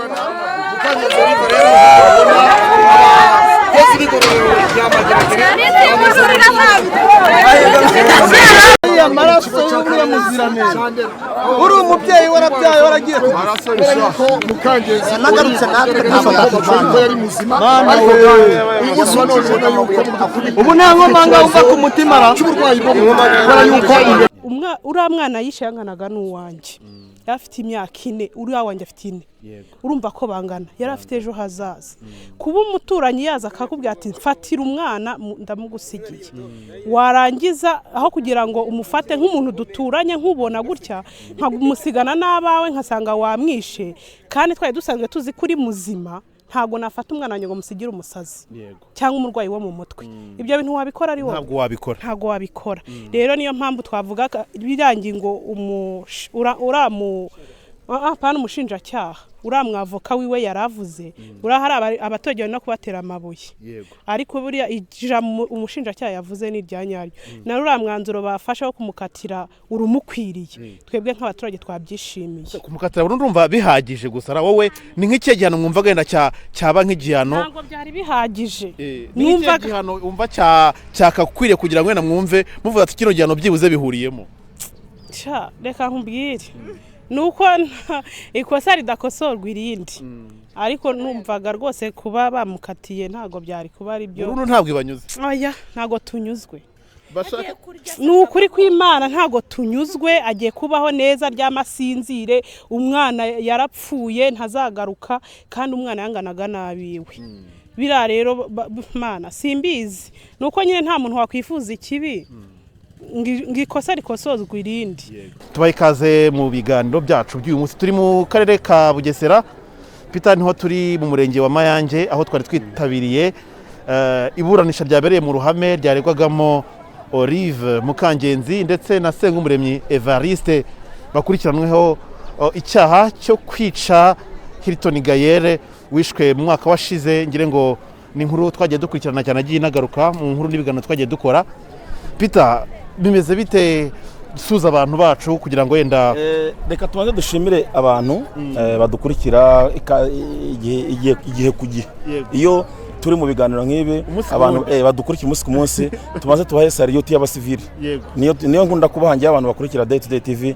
Tuvugana, Mukangenzi Olive rero urabona abakozi b'igororero rya Mageragere. Ariya maraso y'uriya muziranenge, uri umubyeyi warabyaye, waragiye. Kubera yuko Mukangenzi Nagarutse natwe bigaragaza ko amakuru ko yari muzima, Mama ariko we. kandi uyu munsi wa none ubona yuko mu by'ukuri Ubu nta nkomanga wumva ku mutima ra? Cy'uburwayi bwo mu mutwe, kubera yuko imbere Uriya mwana yishe yanganaga n'uwanjye, yari afite imyaka 4, uriya wanjye afite 4. Urumva ko bangana, yari afite ejo hazaza. Kuba umuturanyi yaza akakubwira ati: "Mfatira umwana, ndamugusigiye," warangiza aho kugira ngo umufate nk'umuntu duturanye, nkubona gutya nkamusigana n'abawe, nkasanga wamwishe, kandi twari dusanzwe tuzi ko uri muzima, ntabwo nafata umwana wanjye ngo musigire umusazi cyangwa umurwayi wo mu mutwe. Ibyo bintu wabikora ari wowe? Ntabwo wabikora. Ntabwo wabikora. Rero niyo mpamvu twavuga biriya ngingo uramu pana umushinjacyaha, uriya mwavoka wiwe yaravuze, uriya hari abaturage bari no kubatera amabuye, ariko buriya ijambo umushinjacyaha yavuze ni irya nyaryo, na ruriya mwanzuro bafashe wo kumukatira urumukwiriye. Twebwe nk'abaturage twabyishimiye. Kumukatira burundu urumva bihagije gusa ra? Wowe ni nk'ikihe gihano mwumva wenda cyaba nk'igihano? Ntabwo byari bihagije. Ni nk'ikihe Numvaga gihano wumva cyakakwiriye kugira ngo wenda mwumve muvuga ati: "Kino gihano byibuze bihuriyemo"? Sha, reka nkubwire, ni uko ikosa ridakosorwa irindi, ariko numvaga rwose kuba bamukatiye ntabwo byari kuba ari byo. Burundu ntabwo ibanyuze? Oya, ntabwo tunyuzwe. Bashaka Ni ukuri kw'Imana, ntabwo tunyuzwe. Agiye kubaho neza, aryama asinzire. Umwana yarapfuye, ntazagaruka, kandi umwana yanganaga n'abiwe. Biriya rero Mana, simbizi, ni uko nyine nta muntu wakwifuza ikibi, ngo ikosa rikosozwe irindi. Tubahe ikaze mu biganiro byacu by'uyu munsi. Turi mu karere ka Bugesera, Peter, niho turi mu murenge wa Mayange, aho twari twitabiriye iburanisha ryabereye mu ruhame ryaregwagamo Olive Mukangenzi ndetse na Sengumuremyi Evariste, bakurikiranweho icyaha cyo kwica Hilton Gayere wishwe mu mwaka washize. Ngire ngo ni inkuru twagiye dukurikirana cyane, agiye inagaruka mu nkuru n'ibiganiro twagiye dukora. Peter, bimeze bite? Suza abantu bacu kugira ngo wenda Reka tubanze dushimire abantu badukurikira igihe ku gihe. Iyo turi mu biganiro nk'ibi, Umunsi ku abantu wundi. Badukurikira umunsi ku munsi, tubanze tubahe salute y'abasivili. Niyo nkunda kubaha njyewe, abantu bakurikira Day to Day TV.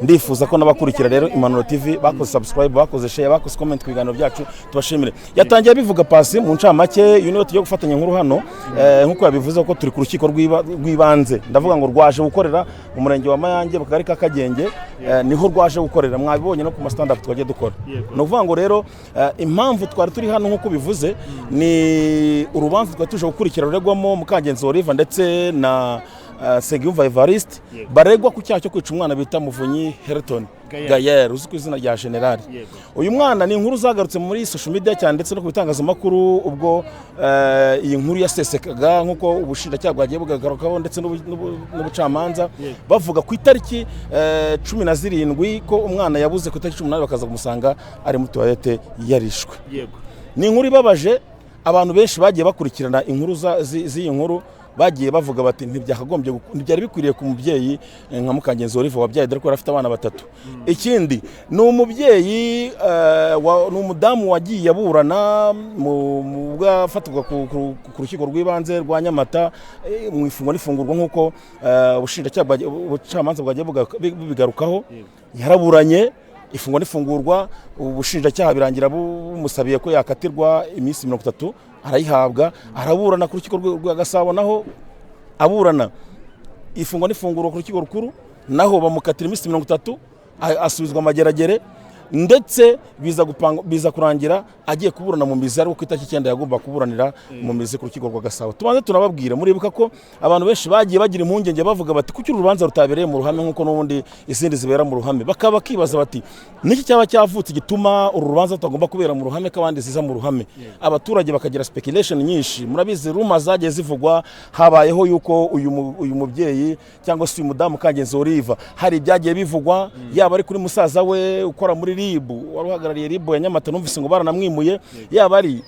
Ndifuza ko n'abakurikira rero Impanuro TV bakoze subscribe, bakoze share, bakoze comment ku biganiro byacu, tubashimire. Yatangiye abivuga Pasi mu ncamake, uyu niwe tugiye gufatanya inkuru hano. Nk'uko yabivuze ko turi ku rukiko rw'ibanze, ndavuga ngo rwaje gukorera mu murenge wa Mayange, mu kagari ka Kagenge, niho rwaje gukorera. Mwabibonye no ku ma stand up twagiye dukora. Ni ukuvuga ngo rero impamvu twari turi hano, nk'uko bivuze, ni urubanza twari tuje gukurikira ruregwamo Mukangenzi Olive ndetse na Nsengiyumva Evariste, baregwa ku cyaha cyo kwica umwana bita Muvunyi Hilton Gayer, uzwi ku izina rya General. Uyu mwana ni inkuru zagarutse muri social media cyane ndetse no ku bitangazamakuru, ubwo iyi nkuru yasesekaga, nk'uko ubushinjacyaha bwagiye bugarukaho ndetse n'ubucamanza, bavuga ku itariki 17 ko umwana yabuze, ku itariki 18 bakaza kumusanga ari muri toilette yarishwe. Ni inkuru ibabaje. Abantu benshi bagiye bakurikirana inkuru z'iyi nkuru bagiye bavuga bati: "Ntibyakagombye ntibyari bikwiriye ku mubyeyi nka Mukangenzi Olive wabyaye, dore ko yari afite abana batatu." Ikindi ni umubyeyi, ni umudamu wagiye aburana mu bwo afatirwa ku rukiko rw'ibanze rwa Nyamata, mu ifungwa n'ifungurwa, nk'uko ubushinjacyaha ubucamanza bwagiye bubigarukaho. Yaraburanye ifungwa n'ifungurwa, ubushinjacyaha birangira bumusabiye ko yakatirwa iminsi 30, arayihabwa. Araburana ku rukiko rwa Gasabo, naho aburana ifungwa n'ifungurwa, ku rukiko rukuru naho bamukatira iminsi 30, asubizwa amageragere, ndetse biza gupanga, biza kurangira agiye kuburana mu mizi, ariko ku itariki 9 yagomba kuburanira mu mizi ku rukiko rwa Gasabo. Tubanze tunababwira, muribuka ko abantu benshi bagiye bagira impungenge, bavuga bati: "Kuki uru rubanza rutabereye mu ruhame nk'uko n'ubundi izindi zibera mu ruhame?" Bakaba bakibaza bati: "Niki cyaba cyavutse gituma uru rubanza rutagomba kubera mu ruhame ko abandi ziza mu ruhame?" Abaturage bakagira speculation nyinshi. Murabizi, rumour zagiye zivugwa, habayeho yuko uyu mubyeyi cyangwa se uyu mudamu Kangenzi Olive, hari ibyagiye bivugwa, yaba ari kuri musaza we ukora muri RIB, wari uhagarariye RIB ya Nyamata, numvise ngo baranamwimuye, yaba ari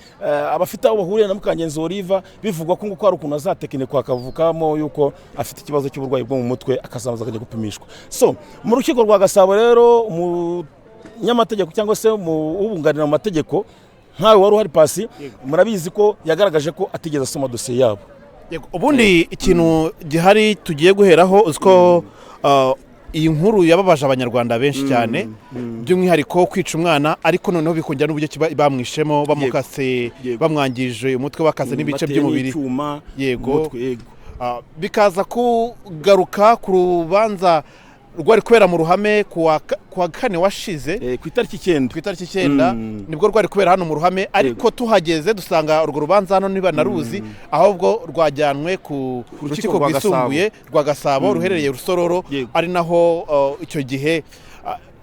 abafite aho bahuriye na Mukangenzi Olive, bivugwa ko ngo ko hari ukuntu azatekinikwa akavukamo yuko afite ikibazo cy'uburwayi bwo mu mutwe, akazamuza akajya gupimishwa. So mu rukiko rwa Gasabo rero mu Umunyamategeko cyangwa se mu ubunganira mu mategeko nkawe wari uhari, Pasi, murabizi ko yagaragaje ko atigeze asoma dosiye yabo. Yego, ubundi ikintu gihari tugiye guheraho, uzi ko iyi nkuru yababaje Abanyarwanda benshi cyane, by'umwihariko kwica umwana, ariko noneho bikongera n'uburyo bamwishemo, bamukase, bamwangije umutwe, bakase n'ibice Bateye by'umubiri. n'icyuma mu mutwe, yego. Bikaza kugaruka ku rubanza rwari kubera mu ruhame ku wa kane washize. Ku itariki 9. Ku itariki 9 nibwo rwari kubera hano mu ruhame, ariko tuhageze dusanga urwo rubanza hano ntibanaruzi, ahubwo rwajyanwe ku rukiko rukiko rwa rwisumbuye rwa Gasabo ruherereye Rusororo, ari naho icyo gihe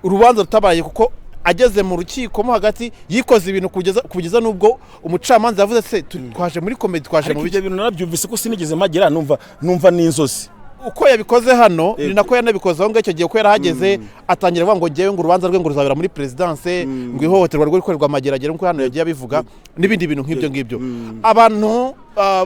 urubanza rutabaye, kuko ageze mu rukiko mo hagati yikoze ibintu kugeza n'ubwo umucamanza yavuze se twaje muri comedy, twaje Ariko mu ibyo biki? bintu narabyumvise ko sinigeze mpagera, numva ni inzozi. Uko yabikoze hano ni nako yanabikoze aho ngaho icyo gihe, uko yarahageze atangira avuga ngo ngewe ngo urubanza rwe ngo ruzabera muri perezidanse, ngo ihohoterwa rwo rikorerwa Mageragere, nk'uko hano yagiye abivuga n'ibindi bintu nk'ibyo ngibyo. Abantu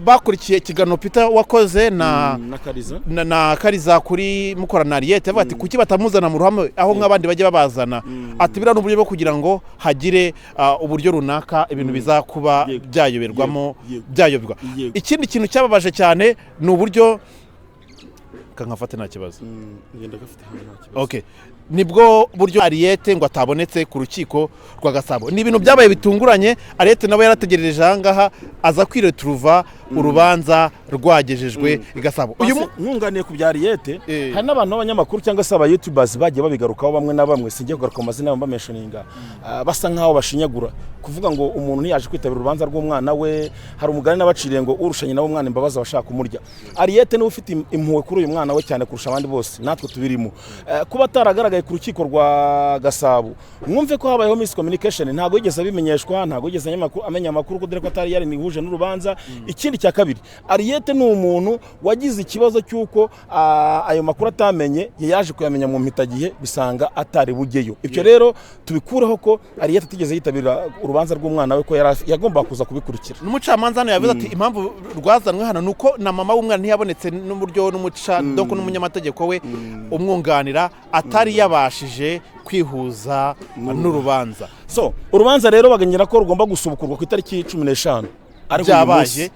bakurikiye ikiganiro Peter wakoze na Na Kariza. na Kariza kuri mukorana na Ariyete, bavuga ati kuki batamuzana mu ruhame aho nk'abandi bajya babazana? Ati biriya ni uburyo bwo kugira ngo hagire uburyo runaka ibintu bizakuba byayoberwamo, byayoberwa. Ikindi kintu cyababaje cyane ni uburyo kankafate nta kibazo. Ngenda gafite hano, nta kibazo. Okay, nibwo buryo Ariyete ngo atabonetse ku rukiko rwa Gasabo. Ni ibintu byabaye bitunguranye. Ariyete nawe yarategereje aha ngaha, aza kwireturuva urubanza rwagejejwe i Gasabo. Uyu nkunganiye ku bya Ariyete, hari n'abantu b'abanyamakuru cyangwa se aba youtubers bagiye babigarukaho bamwe na bamwe, singiye kugaruka mu mazina yabo mbamentioninga, basa nkaho bashinyagura kuvuga ngo umuntu ntiyaje kwitabira urubanza rw'umwana we. Hari umugani nabaciriye ngo urushanye nawe umwana imbabazi aba ashaka kumurya. Ariyete niwe ufite impuhwe kuri uyu mwana we cyane kurusha abandi bose, natwe tubirimo. Kuba ataragaragaye ku rukiko rwa Gasabo, mwumve ko habayeho miscommunication. Ntabwo yigeze abimenyeshwa, ntabwo yigeze amenya amakuru ko dore ko atari yarinihuje n'urubanza. Ikindi cya kabiri, Ariyete ni umuntu wagize ikibazo cy'uko ayo makuru atamenye, yaje kuyamenya mu mpitagihe, bisanga atari bujyeyo. Ibyo rero tubikureho ko Ariyete atigeze yitabira urubanza rw'umwana we, ko yagombaga kuza kubikurikira. N'umucamanza hano yavuze ati impamvu rwazanwe hano ni uko na mama w'umwana ntiyabonetse, n'uburyo n'umuca donc n'umunyamategeko we umwunganira atari yabashije kwihuza n'urubanza. So urubanza rero bagengera ko rugomba gusubukurwa ku itariki 15, ariko uyu Byabaye. munsi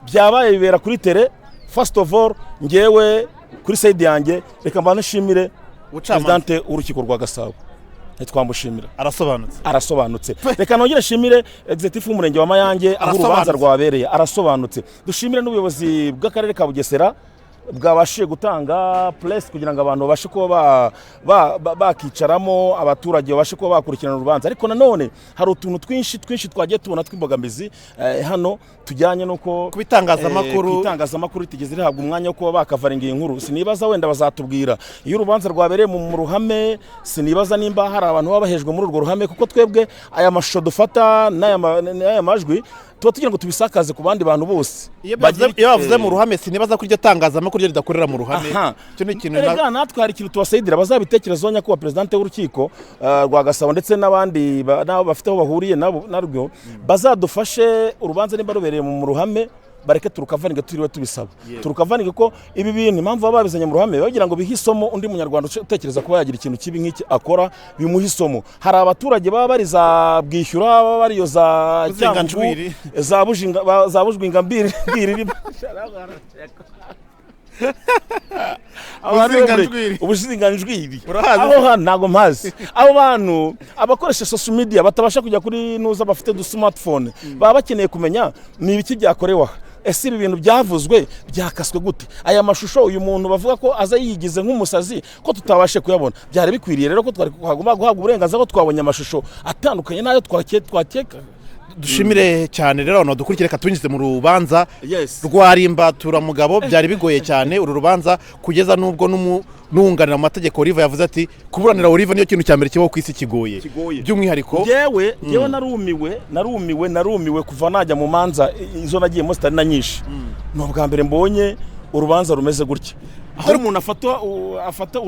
byabaye, bibera kuri tele. First of all, ngewe kuri side yanjye reka mbanze nshimire Ubucamanza. présidente w'urukiko rwa Gasabo, ntitwamushimira? Arasobanutse. Arasobanutse. Reka nongere nshimire executive w'umurenge wa Mayange aho urubanza Arasobanutse. rwabereye, arasobanutse. Dushimire n'ubuyobozi bw'akarere ka Bugesera bwabashije gutanga place kugira ngo abantu babashe kuba bakicaramo, abaturage babashe kuba bakurikirana urubanza. Ariko nanone hari utuntu twinshi twinshi twagiye tubona tw'imbogamizi hano tujyanye n'uko Ku bitangazamakuru. Ku itangazamakuru ritigeze rihabwa umwanya wo kuba bakacoveringa iyi nkuru. Sinibaza, wenda bazatubwira iyo urubanza rwabereye mu ruhame, sinibaza nimba hari abantu baba bahejwe muri urwo ruhame, kuko twebwe aya mashusho dufata n'aya majwi tuba tugira ngo tubisakaze ku bandi bantu bose. Iyo bavuze mu ruhame, sinibaza ko iryo tangazamakuru ryo ridakorera mu ruhame. Icyo ni ikintu Erega natwe hari ikintu tubasayidira, bazabitekerezaho nyakubahwa perezidante w'urukiko rwa Gasabo ndetse n'abandi n'abo bafite aho bahuriye nabo narwo, bazadufashe urubanza nimba rubereye mu ruhame bareke turucoveringe turiwe tubisaba, turucoveringe ko ibi bintu impamvu baba babizanye mu ruhame bagira ngo bihe isomo undi munyarwanda utekereza kuba yagira ikintu kibi nk'iki akora, bimuha isomo. Hari abaturage baba bari za Bwishyura, baba bariyo za Cyangugu, Buzinganjwiri. za Bujinga, za Bujwinga mbiri mbiri. Buzinganjwiri. Ubuzinganjwiri. Urahazi? Aho hantu ntabwo mpazi. Abo bantu abakoresha social media batabasha kujya kuri nuza, bafite du smartphone, baba bakeneye kumenya ni ibiki byakorewe aha. Ese ibi bintu byavuzwe byakaswe gute? Aya mashusho uyu muntu bavuga ko aza yigize nk'umusazi ko tutabashe kuyabona? Byari bikwiriye rero ko twari twagomba guhabwa uburenganzira, ko twabonye amashusho atandukanye n'ayo twakeka. Dushimire cyane rero abantu badukurikire. Reka twinjize mu rubanza rwa Rimba-Turamugabo. Byari bigoye cyane uru rubanza, kugeza n'ubwo n'uwunganira mu mategeko Olive yavuze ati kuburanira Olive niyo kintu cya mbere kibaho ku isi kigoye. Kigoye. By'umwihariko Ngewe narumiwe, narumiwe, narumiwe. Kuva najya mu manza izo nagiyemo zitari na nyinshi, ni ubwa mbere mbonye urubanza rumeze gutya, aho umuntu afata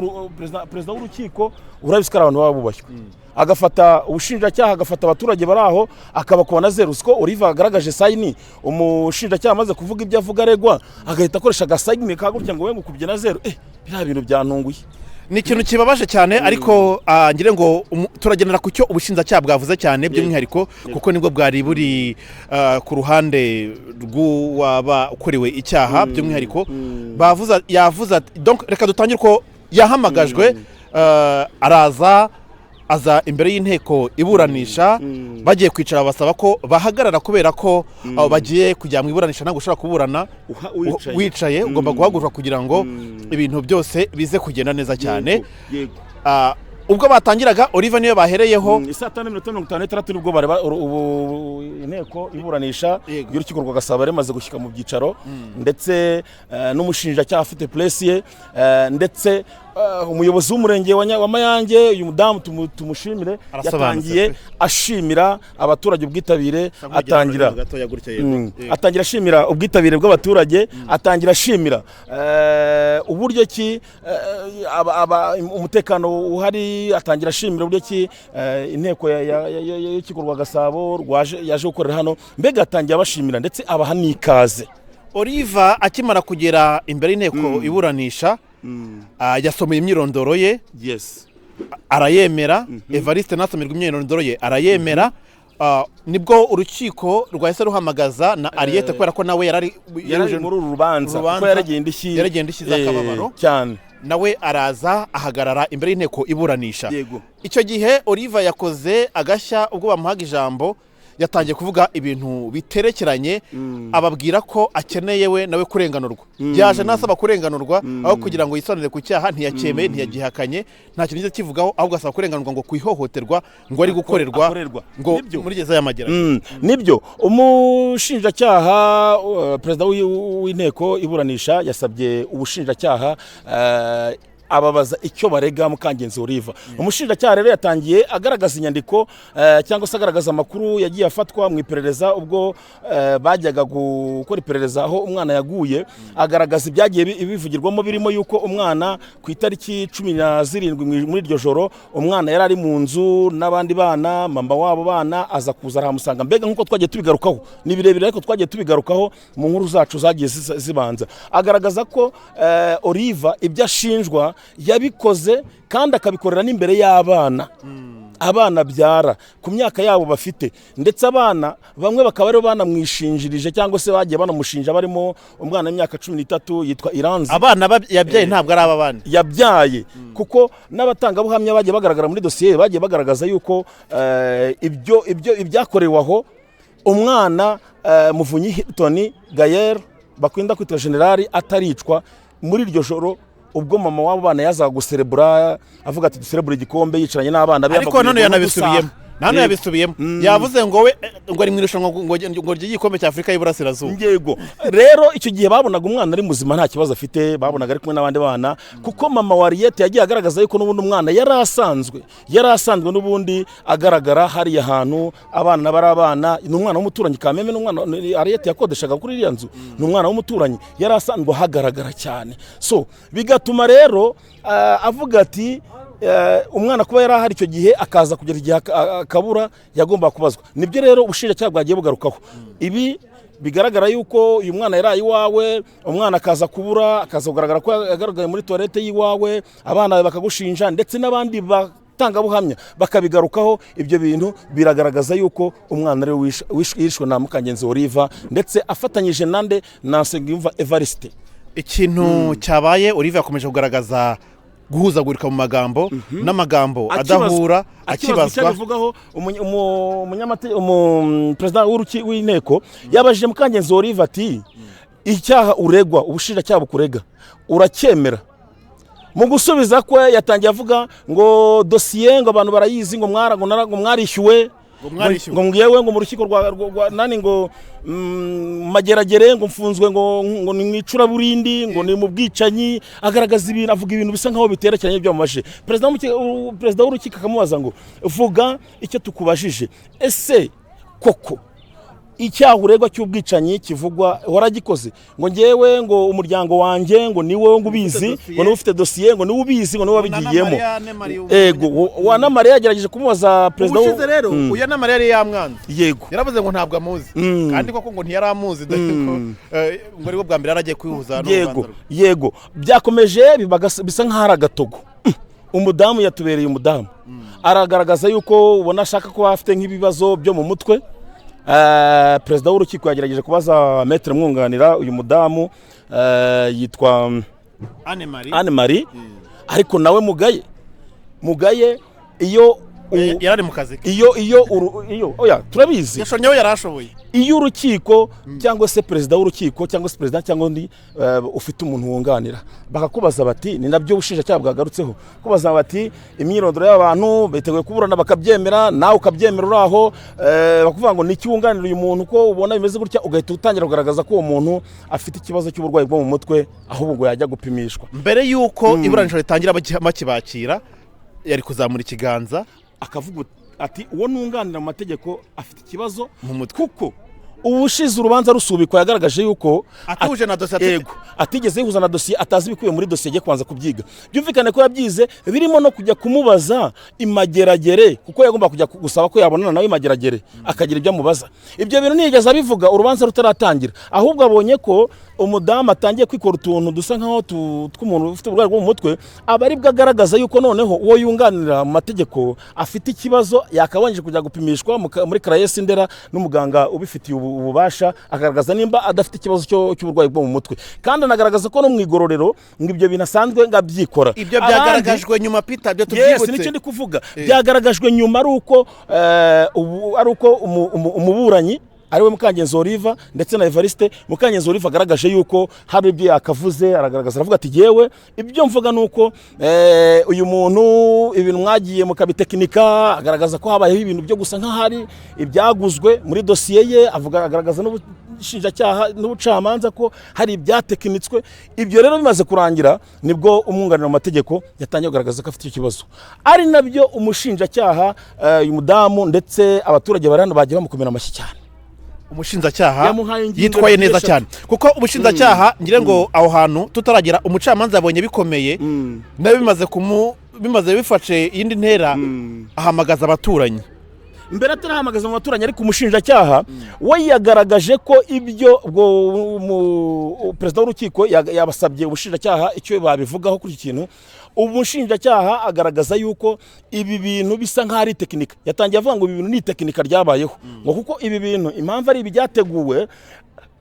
perezida w'urukiko, urabizi ko ari abantu baba bubashywe, agafata ubushinjacyaha, agafata abaturage bari aho, akabakuba na zeru. Siko Olive agaragaje sign, umushinjacyaha amaze kuvuga ibyo avuga aregwa, agahita akoresha agasign ka gutya ngo we ngukubye na zeru. Biriya bintu byantunguye. Ni ikintu kibabaje cyane, ariko ngire ngo turagendera ku cyo ubushinjacyaha bwavuze cyane by'umwihariko, kuko nibwo bwari buri ku ruhande rw'uwaba ukorewe icyaha by'umwihariko. Bavuze, yavuze ati, donc reka dutangire uko yahamagajwe, araza, aza imbere y'inteko iburanisha. Bagiye kwicara, basaba ko bahagarara kubera ko bagiye kujya mu iburanisha, ntabwo ushobora kuburana wicaye. Wicaye, ugomba guhaguruka kugira ngo ibintu byose bize kugenda neza cyane. Ubwo batangiraga, Olive niyo bahereyeho. Isaa 5:56 nibwo bari ubu inteko iburanisha y'urukiko rwa Gasabo yari imaze gushyika mu byicaro, ndetse n'umushinjacyaha afite place ye, ndetse umuyobozi w'umurenge wa Mayange, uyu mudamu tumushimire, Arasobanutse yatangiye pe. ashimira abaturage ubwitabire, atangira gatoya gutya, yego. Atangira ashimira ubwitabire bw'abaturage, atangira ashimira uburyo ki umutekano uhari, atangira ashimira uburyo ki inteko y'urukiko rwa Gasabo yaje gukorera hano. Mbega atangiye abashimira, ndetse abaha n'ikaze. Oliva akimara kugera imbere y'inteko iburanisha, yasomeye imyirondoro ye, arayemera. Evariste nasomerwa imyirondoro ye, arayemera. Nibwo urukiko rwahise ruhamagaza na Ariyete, kubera ko nawe yarari Yari muri uru rubanza, kuko yaregeye indishyi. Yaregeye indishyi z'akababaro. Cyane. Nawe araza ahagarara imbere y'inteko iburanisha. Icyo gihe Oliva yakoze agashya. Ubwo bamuhaga ijambo, yatangiye kuvuga ibintu biterekeranye, ababwira ko akeneye we nawe kurenganurwa. Yaje nasaba kurenganurwa aho kugira ngo yisobanure ku cyaha. Ntiyacyemeye, ntiyagihakanye, nta kintu yigeze kivugaho, ahubwo asaba kurenganurwa ngo ku ihohoterwa ngo ari gukorerwa Akorerwa. ngo Nibyo. muri gereza y'Amageragere. Nibyo, umushinjacyaha, perezida w'inteko iburanisha yasabye ubushinjacyaha, ababaza icyo barega Mukangenzi Oliva. Umushinjacyaha rero yatangiye agaragaza inyandiko, cyangwa se agaragaza amakuru yagiye afatwa mu iperereza ubwo bajyaga gukora iperereza aho umwana yaguye, agaragaza ibyagiye bivugirwamo, birimo yuko umwana ku itariki 17 muri iryo joro umwana yari ari mu nzu n'abandi bana, mama wabo bana aza kuza arahamusanga. Mbega nk'uko twagiye tubigarukaho, ni birebire ariko twagiye tubigarukaho mu nkuru zacu zagiye zibanza. Agaragaza ko Oliva ibyo ashinjwa yabikoze kandi akabikorera n'imbere y'abana, abana abyara ku myaka yabo bafite, ndetse abana bamwe bakaba aribo banamwishinjirije cyangwa se bagiye banamushinja, barimo umwana w'imyaka 13 yitwa Iranzi. Abana yabyaye, ntabwo ari aba bandi. Yabyaye, kuko n'abatangabuhamya bagiye bagaragara muri dosiye bagiye bagaragaza yuko ibyo ibyakorewe aho umwana Muvunyi Hilton Gayer bakunda kwita Generali ataricwa, muri iryo joro ubwo mama w'abo bana yazaga guserebura, avuga ati duserebure igikombe, yicaranye n'abana be, Ariko yabaguriye none yanabisubiyemo n'udusaha. Nano yabisubiyemo, yavuze ngo we ngo ari mu irushanwa ngo ry'igikombe cya Afurika y'Iburasirazuba. Yego, rero icyo gihe babonaga umwana ari muzima, nta kibazo afite, babonaga ari kumwe n'abandi bana, kuko mama wa Ariyete yagiye agaragaza yuko n'ubundi umwana yari asanzwe n'ubundi agaragara hariya hantu abana bari abana. Ni umwana w'umuturanyi Kameme, ni umwana Ariyete yakodeshaga kuri iriya nzu, ni umwana w'umuturanyi, yari asanzwe ahagaragara cyane. So bigatuma rero avuga ati umwana kuba yari ahari icyo gihe, akaza kugera igihe akabura, yagombaga kubazwa. Nibyo rero ubushinjacyaha bwagiye bugarukaho. Ibi bigaragara yuko uyu mwana yari iwawe, umwana akaza kubura, akaza kugaragara ko yagaragaye muri toilette y'iwawe, abana bakagushinja, ndetse n'abandi batangabuhamya bakabigarukaho. Ibyo bintu biragaragaza yuko umwana ari we yishwe na Mukangenzi Oliva, ndetse afatanyije nande? Na Nsengiyumva Evariste. Ikintu cyabaye, Olivier yakomeje kugaragaza guhuzagurika mu magambo n'amagambo adahura. Akibazwa icyo Akibazwa abivugaho, perezida w'inteko yabajije Mukangenzi Olive ati icyaha uregwa, ubushinjacyaha bukurega, uracyemera? Mu gusubiza kwe yatangiye avuga ngo dosiye ngo abantu barayizi, ngo mwara ngo ngo mwarishyuwe. Ngo mwarishyuwe. Ngo ngewe ngo mu rukiko rwa nani, ngo Mageragere, ngo mfunzwe, ngo ni mu icuraburindi, ngo ni mu bwicanyi. Agaragaza ibintu, avuga ibintu bisa nkaho biterekeranye n'ibyo bamubajije. Perezida w'urukiko akamubaza ngo vuga icyo tukubajije, ese koko icyaha uregwa cy'ubwicanyi kivugwa waragikoze? Ngo ngewe ngo umuryango wanjye ngo ni wowe ngo ubizi, ngo niwe ufite dosiye, ngo niwe ubizi, ngo niwe wabigiyemo. Ego, wa na Mariya yagerageje kumubaza perezida Ubushize rero uyu na Mariya yari yamwanze. Yaravuze ngo ntabwo amuzi, kandi koko ngo ntiyari amuzi, dore ko ngo aribwo bwa mbere yari agiye kwihuza n'urubanza rwe. Yego, byakomeje bisa nk'aho ari agatogo. Umudamu yatubereye umudamu, aragaragaza yuko ubona ashaka kuba afite nk'ibibazo byo mu mutwe. Perezida w'urukiko yagerageje kubaza maître mwunganira uyu mudamu, yitwa Anne Marie. Anne Marie, ariko nawe mugaye iyo Yari mu kazi ke. Iyo oya, turabizi. Yashonyeho yari ashoboye. Iyo urukiko cyangwa se perezida w'urukiko cyangwa se perezida cyangwa undi ufite umuntu wunganira, bakakubaza bati, ni nabyo ubushinjacyaha bwagarutseho, kubaza bati imyirondoro y'abantu biteguye kuburana, bakabyemera, nawe ukabyemera uri aho, bakavuga ngo niki wunganira uyu muntu ko ubona bimeze gutya, ugahita utangira kugaragaza ko uwo muntu afite ikibazo cy'uburwayi bwo mu mutwe, ahubwo ngo yajya gupimishwa. Mbere y'uko iburanisha ritangira, bakibakira, yari kuzamura ikiganza akavuga ati uwo nunganira mu mategeko afite ikibazo mu mutwe. Kuko ubushize urubanza rusubikwa yagaragaje yuko atuje na dosiye yego, atigeze yihuza na dosiye, atazi ibikubiye muri dosiye, agiye kubanza kubyiga. Byumvikane ko yabyize birimo no kujya kumubaza imageragere, kuko yagomba kujya gusaba ko yabonana nawe imageragere akagira ibyo amubaza. Ibyo bintu ntiyigeze abivuga urubanza rutaratangira, ahubwo abonye ko umudamu atangiye kwikora utuntu dusa nkaho tw'umuntu ufite uburwayi bwo mu mutwe, aba aribwo agaragaza yuko noneho uwo yunganira mu mategeko afite ikibazo, yakabanje kujya gupimishwa muri CARAES Ndera n'umuganga ubifitiye ububasha, akagaragaza nimba adafite ikibazo cy'uburwayi bwo mu mutwe, kandi anagaragaza ko no mu igororero ngo ibyo bintu asanzwe ngo abyikora. Ibyo byagaragajwe nyuma, Peter, ibyo Yes, tubyibutse. Nicyo ndi kuvuga. Byagaragajwe nyuma ari uko ari uko umuburanyi ariwe Mukangenzi Oliva ndetse na Evariste. Mukangenzi Oliva agaragaje yuko hari ibyo yakavuze, aragaragaza, aravuga ati yewe, ibyo mvuga ni uko uyu muntu ibintu mwagiye mukabitekinika, agaragaza ko habayeho ibintu byo gusa nk'ahari ibyaguzwe muri dosiye ye, avuga, agaragaza n'ubushinjacyaha n'ubucamanza ko hari ibyatekinitswe. Ibyo rero bimaze kurangira nibwo umwunganira mu mategeko yatangiye kugaragaza ko afite icyo kibazo, ari nabyo umushinjacyaha, uyu mudamu ndetse abaturage bari hano bagiye bamukomera amashyi cyane. Umushinjacyaha Yamuhaye ingingo yitwaye ebyiri, neza eshatu. cyane, kuko ubushinjacyaha, ngira ngo aho hantu tutaragera, umucamanza yabonye bikomeye nawe bimaze bifashe iyindi ntera, ahamagaza abaturanyi. Mbere atarahamagaza mu baturanyi, ariko umushinjacyaha we yagaragaje ko ibyo ubwo perezida w'urukiko yabasabye ubushinjacyaha icyo babivugaho kuri iki kintu, umushinjacyaha agaragaza yuko ibi bintu bisa nk'aho ari tekinika. Yatangiye avuga ngo ibi bintu ni itekinika ryabayeho, ngo kuko ibi bintu impamvu ari ibi byateguwe,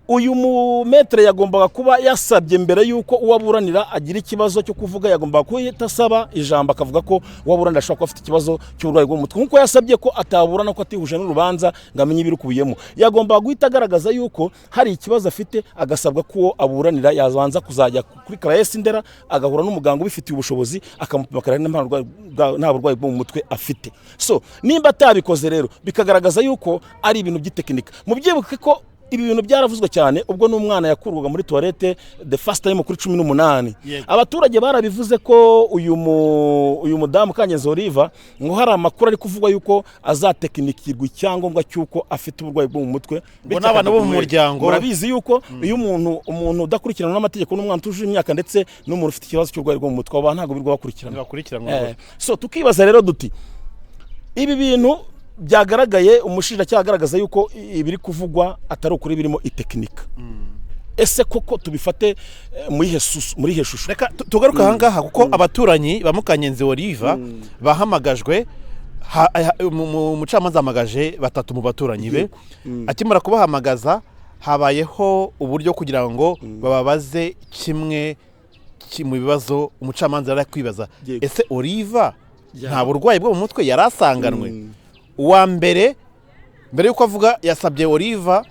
uyu mu maître yagombaga kuba yasabye mbere y'uko uwo aburanira agira ikibazo cyo kuvuga, yagombaga guhita asaba ijambo akavuga ko uwo aburanira ashobora kuba afite ikibazo cy'uburwayi bwo mu mutwe, nk'uko yasabye ko ataburana ko atihuje n'urubanza ngo amenye ibirukubiyemo. Yagombaga guhita agaragaza yuko hari ikibazo afite, agasabwa ko uwo aburanira yabanza kuzajya kuri CARAES Ndera agahura n'umuganga ubifitiye ubushobozi, akamupima akareba niba nta burwayi bwo mu mutwe afite. So nimba atabikoze rero, bikagaragaza yuko ari ibintu by'itekinika. Mubyibuke ko ibi bintu byaravuzwe cyane ubwo n'umwana yakurwaga muri toilette the first time kuri 18. Abaturage barabivuze ko uyu mudamu Kangenzi Oliva ngo hari amakuru ari kuvugwa yuko azatekinikirwa icyangombwa cy'uko afite uburwayi bwo mu mutwe, Ngo n'abana bo mu muryango. Murabizi yuko iyo umuntu udakurikiranwa n'amategeko n'umwana utujuje imyaka ndetse n'umuntu ufite ikibazo cy'uburwayi bwo mu mutwe, abo bantu ntabwo birirwa bakurikiranwa. Ntibakurikiranwa. So tukibaza rero duti ibi bintu byagaragaye, umushinjacyaha agaragaza yuko ibiri kuvugwa atari ukuri, birimo itekinika, ese koko tubifate muri ihe shusho? Reka tugaruke ahangaha, kuko abaturanyi ba Mukangenzi Oliva bahamagajwe, umucamanza ahamagaje batatu mu baturanyi be. Akimara kubahamagaza, habayeho uburyo kugira ngo bababaze kimwe mu bibazo umucamanza yari ari kwibaza: ese Oliva nta burwayi bwo mu mutwe yari asanganwe? Uwa mbere, mbere y'uko avuga, yasabye Oliva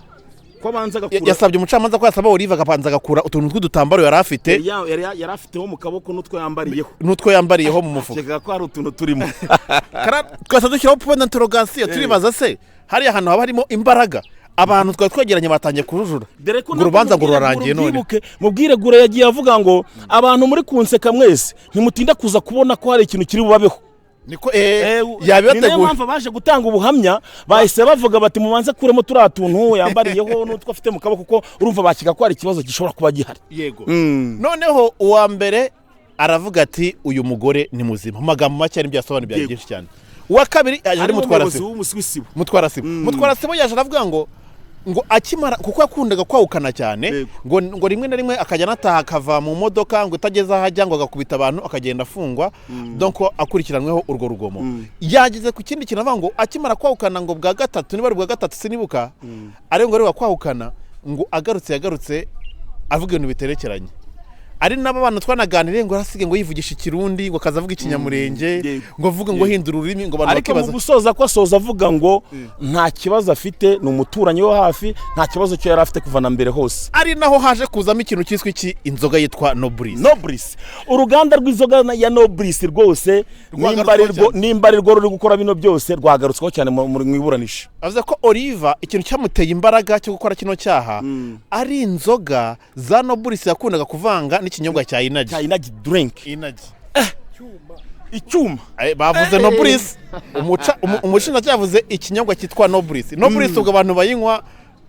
Ko abanza agakura. Yasabye umucamanza ko yasaba Oliva akabanza agakura utuntu tw'udutambaro yari afite. Yari afiteho mu kaboko n'utwo yambariyeho. N'utwo yambariyeho mu mufuka. Akeka ko hari utuntu turimo. Twese dushyiraho point d'interrogation, turibaza se hariya hantu haba harimo imbaraga? Abantu twari twegeranye batangiye kurujura Dore ko ngo urubanza ngo rurarangiye none. Mubyibuke, mubwire gure yagiye avuga ngo abantu muri kunseka mwese, ntimutinda kuza kubona ko hari ikintu kiri bubabeho. Niko Ni nayo yabibateguye. mpamvu baje gutanga ubuhamya bahise bavuga bati mubanze kuremo turiya tuntu yambariyeho n'utwo afite mu kaboko, kuko urumva bakiga ko hari ikibazo gishobora kuba gihari. Yego, noneho uwa mbere aravuga ati uyu mugore ni muzima, mu magambo make, nibyo yasobanuye byari byinshi cyane. Uwa kabiri yaje ari Mutwarasibo. W'umusibo. Mutwarasibo yaje aravuga ngo Ngo akimara, kuko yakundaga kwahukana cyane, ngo rimwe na rimwe akajya anataha akava mu modoka, ngo itageze aho ajya ngo agakubita abantu, akagenda afungwa, donc akurikiranweho urwo rugomo. Yageze ku kindi kintu avuga ngo akimara kwahukana, ngo bwa gatatu, niba ari bwa gatatu sinibuka, ariko ngo ari kwahukana, ngo agarutse, yagarutse avuga ibintu biterekeranye. Ari nabo bantu twanaganiriye, ngo arasigaye ngo yivugisha Ikirundi, ngo akaza avuga Ikinyamurenge, ngo avuga ngo hindura ururimi, ngo abantu Ariko mu bakibaza. gusoza ko asoza avuga ngo nta kibazo afite, ni umuturanyi wo hafi, nta kibazo cyo yari afite kuva na mbere hose. Ari naho haje kuzamo ikintu cyiswe iki, inzoga yitwa Noblesse. Noblesse, uruganda rw'inzoga ya Noblesse rwose, nimba ari rwo, cyane. nimba ari rwo ruri gukora bino byose, rwagarutsweho cyane mu iburanisha. Avuze ko Oliva ikintu cyamuteye imbaraga cyo gukora kino cyaha ari inzoga za Noblesse yakundaga kuvanga n'ikinyobwa cya Inagi. Cya Inagi drink. Inagi. Icyuma. Bavuze Noblesse, umushinjacyaha yavuze ikinyobwa cyitwa Noblesse. Noblesse ubwo abantu bayinywa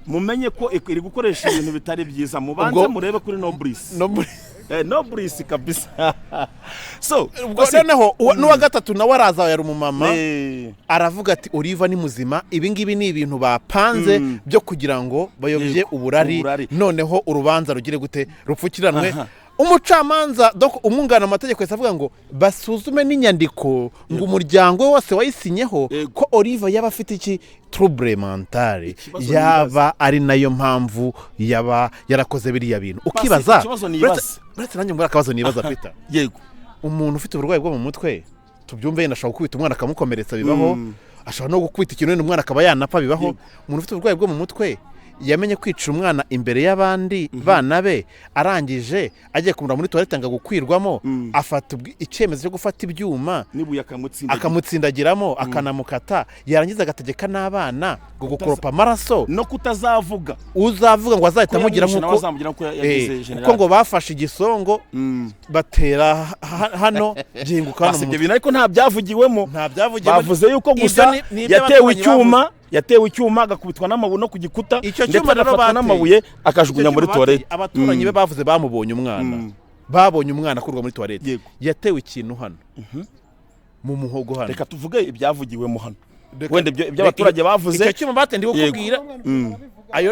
Mumenye ko iri gukoresha ibintu bitari byiza, mubanze murebe kuri Noblesse. Noblesse. Noblesse kabisa. So Ubwo noneho n'uwa gatatu nawe araza, yari umumama, aravuga ati Oliva ni muzima, ibi ngibi ni ibintu bapanze byo kugira ngo bayobye uburari, uburari. Noneho urubanza rugire gute, rupfukiranwe. Umucamanza, donc umwunganira mu mategeko, yahise avuga ngo basuzume n'inyandiko, ngo umuryango we wose wayisinyeho, ko Oliva yaba afite iki, trouble mentale, Ikibazo. yaba ari nayo mpamvu yaba yarakoze biriya bintu. Ukibaza Ikibazo nibaza. Uretse nanjye mbura akabazo nibaza, Peter. Yego. Umuntu ufite uburwayi bwo mu mutwe, tubyumve, yenda ashobora gukubita umwana akamukomeretsa, bibaho. Ashobora no gukubita ikintu wenda umwana akaba yanapfa, bibaho. Umuntu ufite uburwayi bwo mu mutwe yamenye kwica umwana imbere y'abandi bana be, arangije agiye kumura muri toilette ngo gukwirwamo, afata icyemezo cyo gufata ibyuma n'ibuye akamutsindagira, akamutsindagiramo, akanamukata, yarangiza agategeka n'abana ngo gukoropa amaraso no kutazavuga, uzavuga ngo azahita ko amugira yamwishe nawe nk'uko azamugira nk'uko yagize general. Kuko ngo bafashe igisongo batera hano gihinguka hano mu Basibye mutwe. ibintu, ariko nta byavugiwemo. Nta byavugiyemo. Bavuze yuko Ibyo gusa ni ibyo yatewe abaturanyi icyuma, yatewe icyuma agakubitwa n'amabuye no ku gikuta, Icyo ndetse cyuma rero agafatwa bateye. n'amabuye akajugunya Icyo muri cyuma bateye, toilette. abaturanyi be bavuze bamubonye umwana, babonye umwana akurwa muri toilette. Yatewe ikintu hano mu muhogo hano. Reka tuvuge ibyavugiwemo hano. Wenda ibyo abaturage bavuze. Icyo cyuma bateye ndi kukubwira ayo.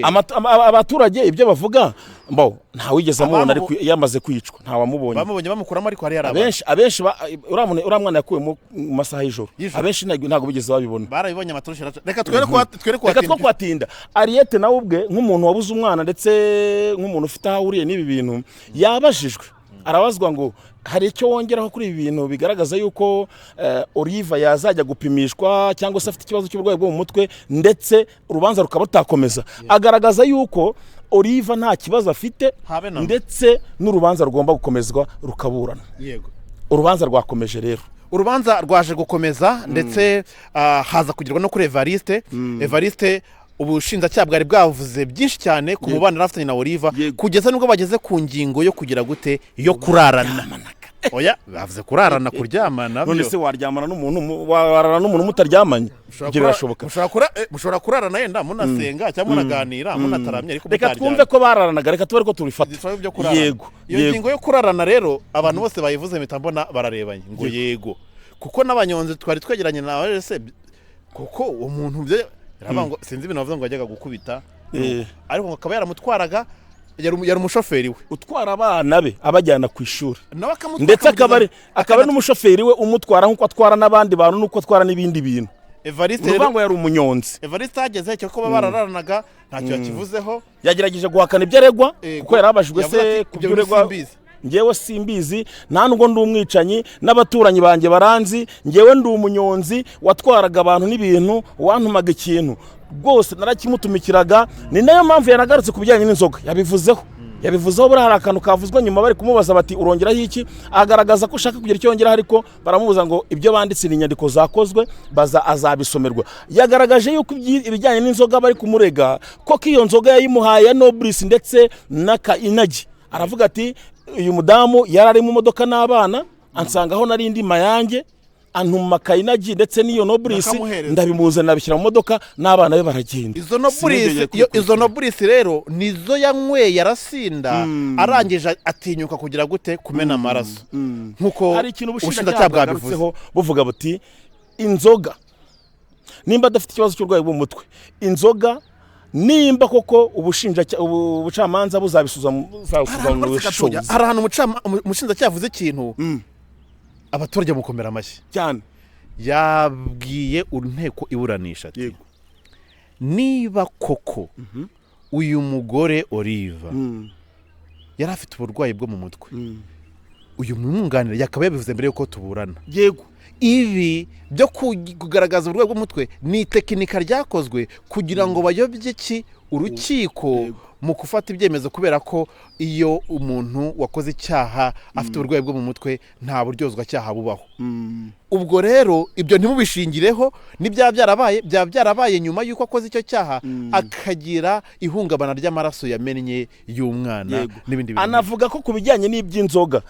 Abaturage ibyo bavuga mbo ntawigeze amubona, ariko yamaze kwicwa ntawamubonye. Bamubonye bamukuramo, ariko hari hari abantu. Abenshi uriya mwana yakuwe mu masaha y'ijoro. Y'ijoro. Abenshi ntabwo bigeze babibona. Barabibonye, amatoroshi araca. Reka twere Reka kuhatinda. two kuhatinda. Ariyete nawe ubwe, nk'umuntu wabuze umwana ndetse nk'umuntu ufite aho ahuriye n'ibi bintu, yabajijwe, arabazwa ngo hari icyo wongeraho kuri ibi bintu bigaragaza yuko Oliva yazajya gupimishwa cyangwa se afite ikibazo cy'uburwayi bwo mu mutwe, ndetse urubanza rukaba rutakomeza. Agaragaza yuko Oliva nta kibazo afite, Habe na mba. ndetse n'urubanza rugomba gukomezwa rukaburana. Urubanza rwakomeje rero. Urubanza rwaje gukomeza, ndetse haza kugerwa no kuri Evariste. Evariste, ubushinjacyaha bwari bwavuze byinshi cyane ku mubano yari afitanye na Oliva, kugeza nubwo bageze ku ngingo yo kugira gute, yo kurarana. Oya, bavuze kurarana, kuryamana None byo. se waryamana n'umuntu wararana n'umuntu mutaryamanye? Mushobora Ibyo birashoboka? Mushobora kurarana yenda munasenga cyangwa munaganira munataramye, ariko Reka mutaryamye. twumve ko bararanaga, reka tube ariko tubifata. Ibisaba byo kurarana. Iyo ngingo yo kurarana rero, abantu bose bayivuze mpita mbona bararebanye ngo yego, kuko n'abanyonzi twari twegeranye na se, kuko uwo muntu byo yaravuga ngo sinzi ibintu bavuga ngo yajyaga gukubita, ariko ngo akaba yaramutwaraga, yari umushoferi we. Utwara abana be abajyana ku ishuri. Nawe akamutwara, Ndetse akaba ari akamugeza- n'umushoferi we umutwara nk'uko atwara n'abandi bantu n'uko atwara n'ibindi bintu. Evariste Ni ukuvuga rero ngo yari umunyonzi. Evariste hageze icyo kuba barararanaga ntacyo yakivuzeho. Yagerageje guhakana ibyo aregwa, kuko yarabajijwe Yavuze se ati, ku "Ibyo byo bintu uregwa. simbizi." Njyewe simbizi, nta nubwo ndi umwicanyi, n'abaturanyi banjye baranzi. Njyewe ndi umunyonzi watwaraga abantu n'ibintu, wantumaga ikintu rwose narakimutumikiraga. Ni nayo mpamvu yanagarutse ku bijyanye n'inzoga, yabivuzeho. Buriya hari akantu kavuzwe nyuma, bari kumubaza bati urongeraho iki, agaragaza ko ushaka kugira icyo yongeraho, ariko baramubuza ngo ibyo banditse ni inyandiko zakozwe, baza azabisomerwa. Yagaragaje yuko ibijyanye n'inzoga bari kumurega ko iyo nzoga yayimuhaye ya Noblesse ndetse n'aka Inagi. Aravuga ati uyu mudamu yari ari mu modoka n'abana, ansangaho nari ndi Mayange, antuma kayinagi ndetse n'iyo Noblesse, Bakamuhereza. ndabimuzanira, abishyira mu modoka n'abana be baragenda. Izo Noblesse Sinigeze izo Noblesse rero nizo yanyweye arasinda, arangije atinyuka kugira gute, kumena amaraso, nk'uko Hari ikintu ubushinjacyaha ubushinjacyaha bwabivuze. bwagarutseho, buvuga buti inzoga, nimba adafite ikibazo cy'uburwayi bwo mu mutwe, inzoga Nimba koko ubucamanza buzabisuzuma ubushishozi. Hari ahantu umushinjacyaha avuze ikintu, abaturage mukomera amashyi. Cyane. Yabwiye inteko iburanisha ati: "Niba koko uyu mugore Oliva yari afite uburwayi bwo mu mutwe, uyu mwunganira yakaba yabivuze mbere y'uko tuburana." Ibi byo kugaragaza uburwayi bw'umutwe ni itekinika ryakozwe kugira ngo bayobye ki urukiko mu gufata ibyemezo, kubera ko iyo umuntu wakoze icyaha afite uburwayi bwo mu mutwe, nta buryozwacyaha bubaho. Ubwo rero ibyo ntimubishingireho. N'ibyaba byarabaye, byaba byarabaye nyuma y'uko akoze icyo cyaha, akagira ihungabana ry'amaraso yamennye y'umwana n'ibindi bintu. Anavuga ko ku bijyanye n'iby'inzoga,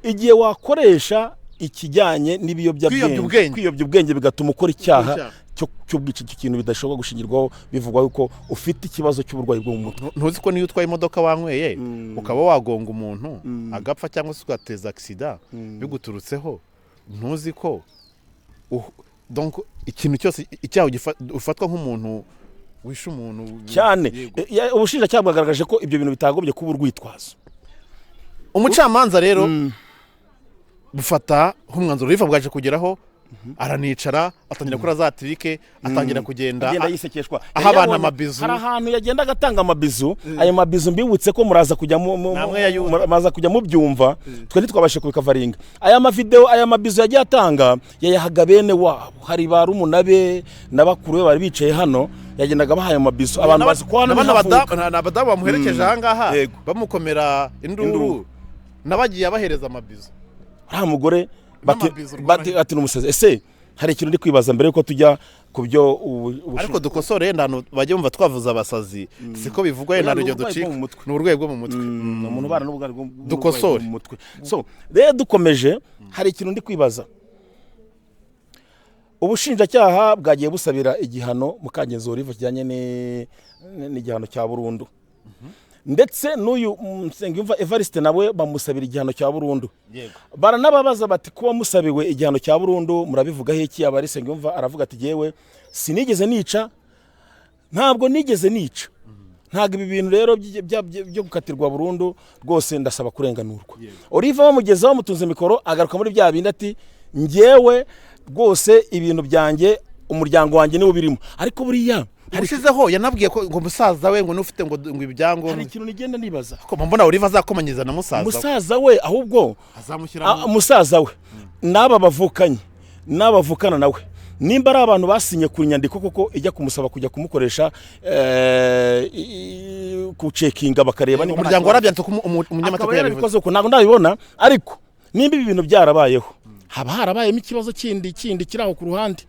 igihe wakoresha ikijyanye n'ibiyobyabwenge, Kwiyobya ubwenge. kwiyobya ubwenge bigatuma ukora icyaha Icyaha. cy'ubwicanyi, icyo kintu bidashobora gushingirwaho bivugwa yuko ufite ikibazo cy'uburwayi bwo mu mutwe. Ntuzi ko niyo utwaye imodoka wanyweye ukaba wagonga umuntu agapfa, cyangwa se ugateza accident biguturutseho, ntuzi ko donc ikintu cyose icyaha ufatwa nk'umuntu wishe umuntu? Cyane. Yego. Ubushinjacyaha bwagaragaje ko ibyo bintu bitagombye kuba urwitwazo. Umucamanza rero bufata nk'umwanzuro riva bwaje kugeraho, aranicara, atangira gukora za trick, atangira kugenda agenda yisekeshwa, aha abana Yari yabonye- amabizu. Hari ahantu yagendaga atanga amabizu. Ayo mabizu, mbibutse ko muraza kujya Namwe yayumva. muraza kujya mubyumva. Twe ntitwabashe kubikavaringa aya mavideo. Aya mabizu yagiye atanga yayahaga bene wabo, hari ba rumuna be na bakuru be bari bicaye hano, yagendaga abahaye amabizu. Abantu bazi ko hano N'abana niho avuka. ni abadamu bamuherekeje ahangaha, bamukomera induru, Induru. n'abagiye abahereza amabizu. Uriya mugore bati N'amabizu rwanda. bati ati ni umusazi. Ese hari ikintu ndi kwibaza mbere yuko tujya ku byo Ariko dukosore, yenda ahantu bajya bumva twavuze abasazi, siko bivugwa, yenda Oya, ni urugero uburwayi ducika. bwo mu mutwe. Ni uburwayi bwo mu mutwe. Umuntu ubana n'uburwayi bwo Dukosore. mu mutwe. So rero dukomeje, hari ikintu ndi kwibaza. Ubushinjacyaha bwagiye busabira igihano Mukangenzi Olive kijyanye n'igihano cya burundu, ndetse n'uyu Nsengiyumva Evariste nawe bamusabira igihano cya burundu. Baranababaza bati: "Kuba musabiwe igihano cya burundu murabivugaho iki?" Aba ari Nsengiyumva aravuga ati: "Jyewe sinigeze nica, ntabwo nigeze nica, ntabwo ibi bintu rero byo gukatirwa burundu, rwose ndasaba kurenganurwa." Olive bamugezeho, bamutunze mikoro, agaruka muri bya bindi ati: "Njyewe rwose ibintu byanjye, umuryango wanjye niwo birimo." Ariko buriya hari Ubushizeho yanabwiye ko ngo musaza we ngo n'ufite ngo ibyangombwa. Hari ikintu nigenda nibaza. Ko mbona Olive azakomanyiriza na musaza we. Musaza we ahubwo azamushyira musaza we n'aba bavukanye, n'aba bavukana nawe, nimba ari abantu basinye ku nyandiko koko ijya kumusaba kujya kumukoresha kucekinga bakareba nimba nta Umuryango kibazo. warabyanditse ko umunyamategeko Akaba yabivuze. yarabikoze uko, ntabwo ndabibona. Ariko nimba ibi bintu byarabayeho, haba harabayemo ikibazo kindi kiri aho ku ruhande.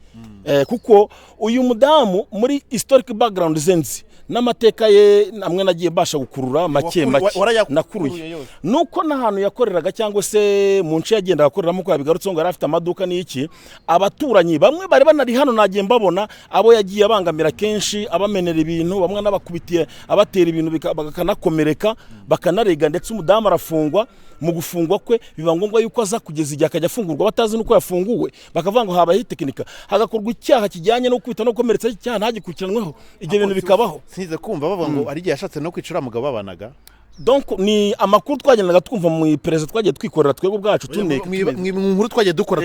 Kuko uyu mudamu muri historic background ze nzi n'amateka ye amwe nagiye mbasha gukurura make make Warayakuruye nakuruye yose. Nuko n'ahantu yakoreraga cyangwa se mu nce yagendaga akoreramo, uko yabigarutseho ngo yari afite amaduka n'iki, abaturanyi bamwe bari banari hano nagiye mbabona, abo yagiye abangamira kenshi, abamenera ibintu, bamwe anabakubitiye, abatera ibintu bakanakomereka, bakanarega, ndetse umudamu arafungwa. Mu gufungwa kwe biba ngombwa yuko aza kugeza igihe akajya afungurwa batazi n'uko yafunguwe, bakavuga ngo habayeho itekinika, hagakorwa icyaha kijyanye no gukubita no gukomeretsa, icyaha ntagikurikiranweho. Ibyo bintu bikabaho. Sinigeze kumva bavuga ngo hari igihe yashatse no kwica uriya mugabo babanaga. Donc ni amakuru twagendaga twumva mu iperereza twagiye twikorera twebwe ubwacu, tuneka. Mu nkuru twagiye dukora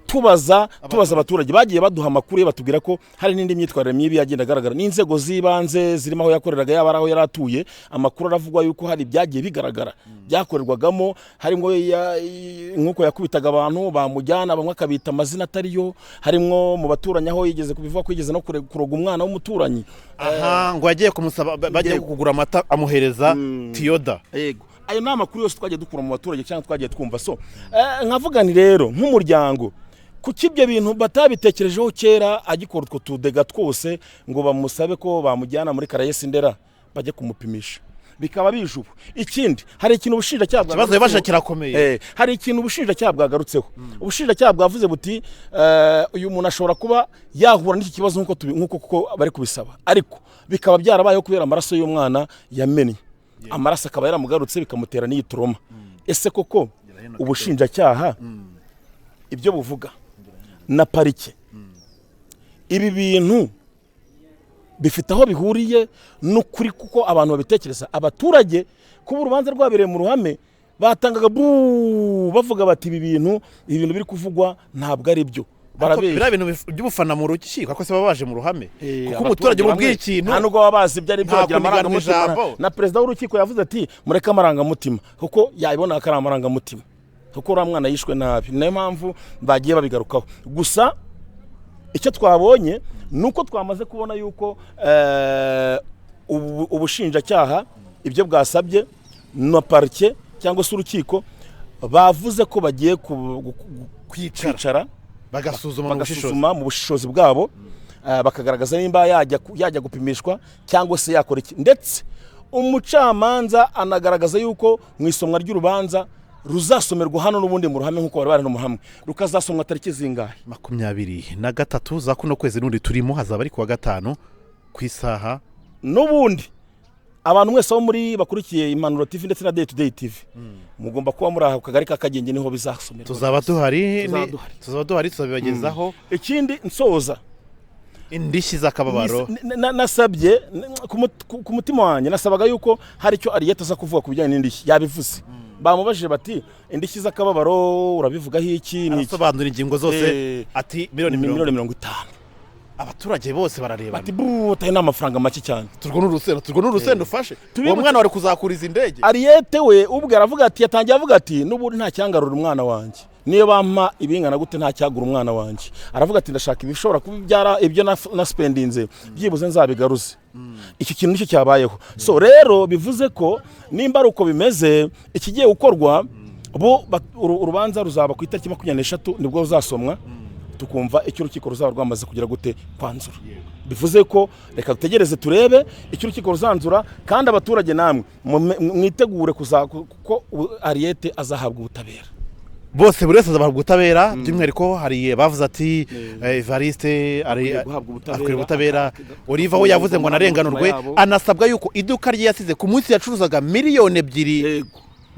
tubaza. Tubaza abaturage, bagiye baduha amakuru, batubwira ko hari n'indi myitwarire mibi yagenda agaragara n'inzego z'ibanze zirimo aho yakoreraga, yaba ari aho yari atuye. Amakuru aravugwa yuko hari ibyagiye bigaragara byakorerwagamo, harimo nk'uko yakubitaga abantu bamujyana, bamwe akabita amazina atariyo, harimo mu baturanyi aho yigeze kubivuga ko yigeze no kuroga umwana w'umuturanyi. Aha ngo yagiye kumusaba bagiye kugura amata, amuhereza tiyoda. Yego, ayo ni amakuru yose twagiye dukura mu baturage cyangwa twagiye twumva. So nkavuga ni rero nk'umuryango, kuki ibyo bintu batabitekerejeho kera agikora utwo tudega twose, ngo bamusabe ko bamujyana muri Caraes Ndera bajye kumupimisha, bikaba bije ubu? Ikindi, hari ikintu ubushinjacyaha Ikibazo yabajije kirakomeye. Hari ikintu ubushinjacyaha bwagarutseho. Ubushinjacyaha bwavuze buti: "Uyu muntu ashobora kuba yahura n'iki kibazo nk'uko kuko bari kubisaba, ariko bikaba byarabayeho kubera amaraso y'umwana yamennye, amaraso akaba yaramugarutse bikamutera n'iyi trauma." Ese koko ubushinjacyaha ibyo buvuga na parike, ibi bintu Bifite aho bihuriye n'ukuri kuko abantu babitekereza. Abaturage kuba urubanza rwabereye mu ruhame batangaga bavuga bati ibi bintu biri kuvugwa ntabwo ari byo. Biriya bintu by'ubufana mu rukiko ariko se baba baje mu ruhame, kuko umuturage umubwiye ikintu nta nubwo baba bazi ibyo ari byo, bagira amarangamutima. Na perezida w'urukiko yavuze ati mureke amarangamutima, kuko yabibona ko ari amarangamutima, kuko uriya mwana yishwe nabi. Niyo mpamvu bagiye babigarukaho. Gusa icyo twabonye ni uko twamaze kubona yuko ubushinjacyaha ibyo bwasabye na parike cyangwa se urukiko bavuze ko bagiye kwicara bagasuzuma mu bushishozi bwabo, bakagaragaza nimba yajya gupimishwa cyangwa se yakora iki. Ndetse umucamanza anagaragaza yuko mu isomwa ry'urubanza ruzasomerwa hano n'ubundi mu ruhame nk'uko bari bari no mu ruhame, rukazasomwa tariki zingahe? 23 za kuno kwezi n'undi turimo, hazaba ari kuwa gatanu ku isaha n'ubundi. Abantu mwese bo muri bakurikiye Impanuro TV ndetse na Day to Day TV mugomba kuba muri aho kagari ka Kagenge, niho bizasomerwa. Tuzaba duhari tuzabibagezaho. Ikindi nsoza indishyi z'akababaro nasabye ku mutima wanjye, nasabaga yuko hari icyo Ariete aza kuvuga ku bijyanye n'indishyi. Yabivuze, bamubajije bati indishyi z'akababaro urabivugaho iki? Arasobanura ingingo zose, ati miliyoni 50. Abaturage bose barareba bati butaye n'amafaranga make cyane. Turwo n'urusenda ufashe uwo mwana wari kuzakuriza indege. Ariete we ubwe aravuga ati, yatangiye avuga ati n'ubundi nta cyangarura umwana wanjye, niyo bampa ibingana gute nta cyagura umwana wanjye. Aravuga ati ndashaka ibishobora kubyara ibyo naspendinze byibuze nzabigaruze. Iki kintu nicyo cyabayeho. So rero bivuze ko nimba ari uko bimeze, ikigiye gukorwa bo urubanza ruzaba ku itariki 23 nibwo ruzasomwa, tukumva icyo urukiko ruzaba rwamaze kugira gute kwanzura. Bivuze ko reka dutegereze turebe icyo urukiko ruzanzura, kandi abaturage namwe mwitegure kuko Ariete azahabwa ubutabera. Bose buri wese azahabwa ubutabera. By'umwihariko hari bavuze ati Evariste akwiye ubutabera, Oliva we yavuze ngo narenganurwe, anasabwa yuko iduka rye yasize ku munsi yacuruzaga miliyoni 2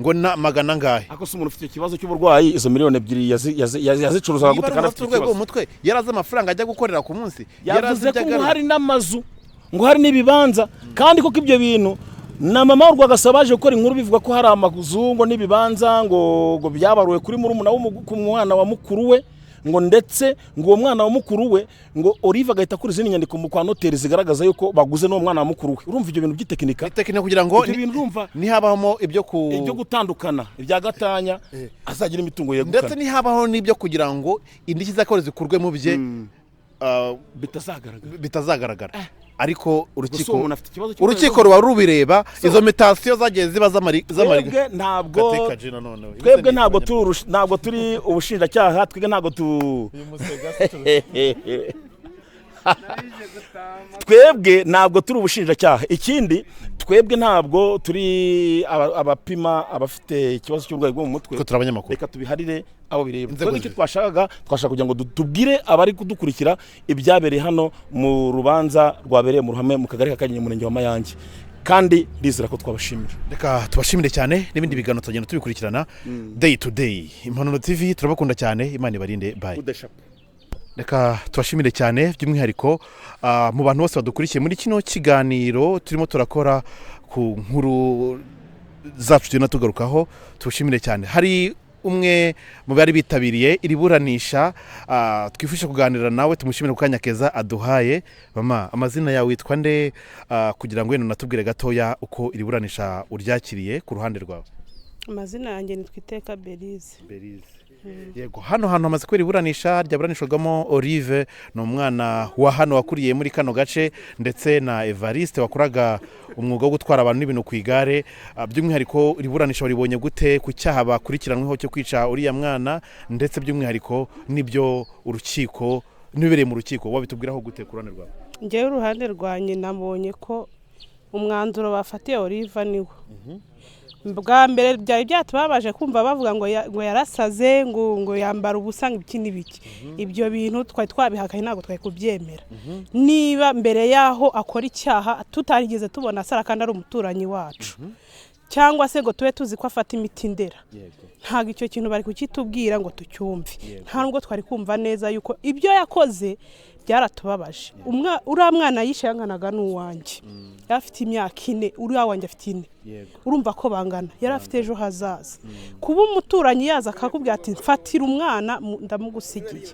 ngo na magana angahe. Ako se umuntu ufite ikibazo cy'uburwayi izo miliyoni 2 yazicuruzaga gute kandi afite urwego mutwe? Yaraze amafaranga ajya gukorera ku munsi, yaraze ko hari n'amazu, ngo hari n'ibibanza, kandi koko ibyo bintu na mama Rwagasabo baje gukora inkuru bivuga ko hari amazu ngo n'ibibanza ngo byabaruwe kuri murumuna w'umwana wa mukuru we, ngo ndetse ngo uwo mwana wa mukuru we ngo Olive agahita akora izindi nyandiko mu kwa noteri zigaragaza yuko baguze n'uwo mwana wa mukuru we. Urumva ibyo bintu by'itekinika kugira ngo ibyo bintu urumva nihabahamo ibyo gutandukana ibya gatanya azagira imitungo yegukana, ndetse nihabaho n'ibyo kugira ngo indishyi z'akababaro zikurwe mu bye bitazagaragara. Ariko urukiko ruba rubireba izo mitasiyo zagiye ziba z'amariga. Twebwe ntabwo turi ubushinjacyaha, twebwe ntabwo twebwe ntabwo turi ubushinjacyaha. Ikindi twebwe ntabwo turi abapima abafite ikibazo cy'uburwayi bwo mu mutwe, turi abanyamakuru. Reka tubiharire abo bireba. Twebwe icyo twashakaga kugira ngo tubwire abari kudukurikira ibyabereye hano mu rubanza rwabereye mu ruhame mu kagari ka Kagenge murenge wa Mayange, kandi ndizera ko twabashimira. Reka tubashimire cyane, n'ibindi biganiro tugenda tubikurikirana day to day. Impanuro TV turabakunda cyane, Imana ibarinde, bye. Reka tubashimire cyane by'umwihariko mu bantu bose badukurikiye muri kino kiganiro turimo turakora ku nkuru zacu tugenda tugarukaho, tubashimire cyane. Hari umwe mu bari bitabiriye iri buranisha twifuje kuganira nawe, tumushimire ku kanya keza aduhaye. Mama, amazina yawe witwa nde, kugira ngo wenda unatubwire gatoya uko iri buranisha uryakiriye ku ruhande rwawe? Amazina yanjye ni Twiteka Berize. Yego, hano hantu hamaze kubera iburanisha ryaburanishwagamo Olive, ni umwana wa hano wakuriye muri kano gace, ndetse na Evariste wakoraga umwuga wo gutwara abantu n'ibintu ku igare. By'umwihariko iburanisha waribonye gute ku cyaha bakurikiranweho cyo kwica uriya mwana, ndetse by'umwihariko n'ibyo urukiko n'ibibereye mu rukiko wabitubwiraho gute ku ruhande rwawe? Njyewe uruhande rwanjye nabonye ko umwanzuro bafatiye Olive niwo bwa mbere byari byatubabaje kumva bavuga ngo yarasaze, ngo yambara ubusa ibiki n'ibiki. Ibyo bintu twari twabihakanye, ntabwo twari kubyemera. Niba mbere yaho akora icyaha tutarigeze tubona asara kandi ari umuturanyi wacu, cyangwa se ngo tube tuzi ko afata imiti ndera, ntabwo icyo kintu bari kukitubwira ngo tucyumve. Nta nubwo twari kumva neza yuko ibyo yakoze Byaratubabaje. Uriya mwana yishe yanganaga n'uwanjye, yari afite imyaka 4, uriya wanjye afite 4. Urumva ko bangana, yari afite ejo hazaza. Kuba umuturanyi yaza akakubwira ati mfatira umwana ndamugusigiye,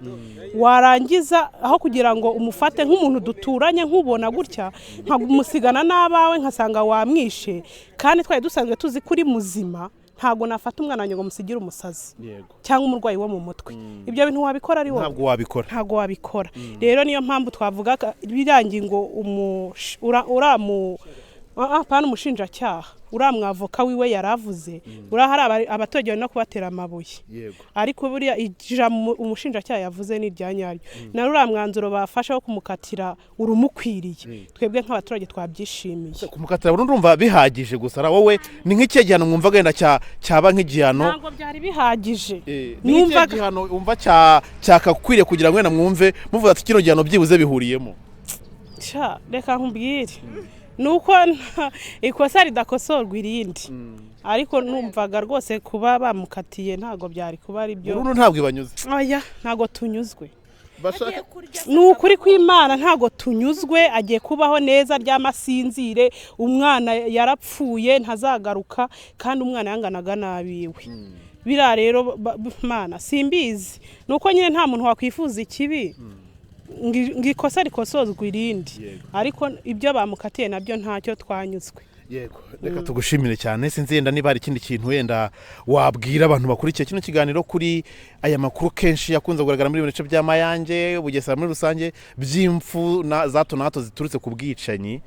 warangiza aho kugira ngo umufate nk'umuntu duturanye nkubona gutya nkamusigana n'abawe nkasanga wamwishe, kandi twari dusanzwe tuzi ko uri muzima, ntabwo nafata umwana wanjye ngo musigire umusazi cyangwa umurwayi wo mu mutwe. Ibyo bintu wabikora ari wowe? Ntabwo wabikora. Ntabwo wabikora. Rero niyo mpamvu twavuga birangiye ngo pana umushinjacyaha, uriya mwavoka wiwe yaravuze, uriya hari abaturage bari no kubatera amabuye, ariko buriya ijambo umushinjacyaha yavuze ni irya nyaryo, na ruriya mwanzuro bafashe wo kumukatira urumukwiriye, twebwe nk'abaturage twabyishimiye. Kumukatira burundu urumva bihagije gusa wowe ni nk'ikihe gihano mwumva genda cyaba nk'igihano? Ntabwo byari bihagije. Ni nk'ikihe gihano wumva cyakakwiriye kugira ngo wenda mwumve muvuga ati kino gihano byibuze bihuriyemo? Reka nkubwire, nuko ikosa ridakosorwa irindi, ariko numvaga rwose kuba bamukatiye ntago byari kuba ari byo. Burundu ntabwo ibanyuze? Oya, ntago tunyuzwe. Ni ukuri kw'Imana ntago tunyuzwe. Agiye kubaho neza ry'amasinzire, umwana yarapfuye ntazagaruka, kandi umwana yanganaga n'abiwe. Biriya rero Mana simbizi, nuko nyine nta muntu wakwifuza ikibi ngo ikosa rikosozwa irindi, ariko ibyo bamukatiye nabyo ntacyo twanyuzwe. Yego, reka tugushimire cyane. Sinzi yenda niba hari ikindi kintu wenda wabwira abantu bakurikiye kino kiganiro kuri aya makuru kenshi yakunze kugaragara muri bice bya Mayange, Bugesera muri rusange, by'imfu za hato na hato ziturutse ku bwicanyi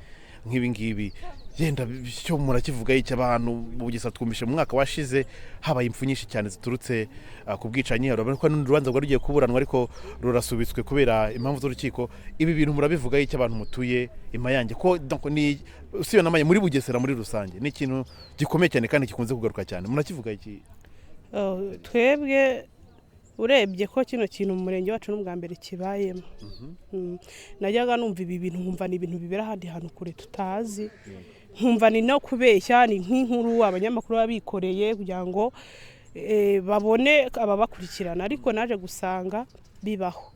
nk'ibi ngibi. Yenda cyo murakivuga iki abantu mu Bugesera? Twumvishe mu mwaka washize habaye impfu nyinshi cyane ziturutse ku bwicanyi, urabona ko n'urundi rubanza rwari rugiye kuburanwa ariko rurasubitswe kubera impamvu z'urukiko. Ibi bintu murabivuga iki abantu mutuye i Mayange? Ko ni usibye na Mayange, muri Bugesera muri rusange ni ikintu gikomeye cyane kandi gikunze kugaruka cyane, murakivuga iki? Twebwe urebye ko kino kintu mu murenge wacu n'ubwa mbere kibayemo. Najyaga numva ibi bintu nkumva ni ibintu bibera ahandi hantu kure tutazi, nkumva ni no kubeshya, ni nk'inkuru abanyamakuru babikoreye kugira ngo babone ababakurikirana, ariko naje gusanga bibaho.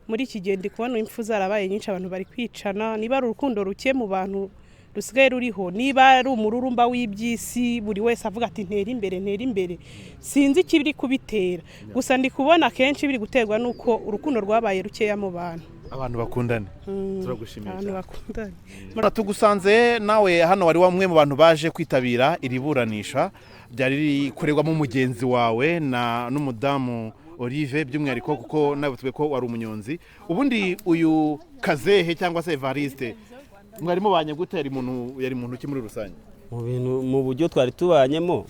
Muri iki gihe ndi kubona impfu zarabaye nyinshi, abantu bari kwicana, niba ari urukundo ruke mu bantu rusigaye ruriho, niba ari umururumba w'iby'isi, buri wese avuga ati ntera imbere ntera imbere, sinzi ikibiri kubitera. Gusa ndi kubona kenshi biri guterwa nuko urukundo rwabaye rukeya mu bantu. Abantu bakundane. Turagushimiye cyane. Abantu bakundane. Tugusanze nawe hano wari wamwe mu bantu baje kwitabira iri buranisha byari rikorerwamo mugenzi wawe na n'umudamu Olive, by'umwihariko kuko nawe twe ko wari umunyonzi. Ubundi uyu Kazehe cyangwa se Evariste mwari mubanye gute? Yari muntu ki muri rusange? Mu bintu mu buryo twari tubanyemo,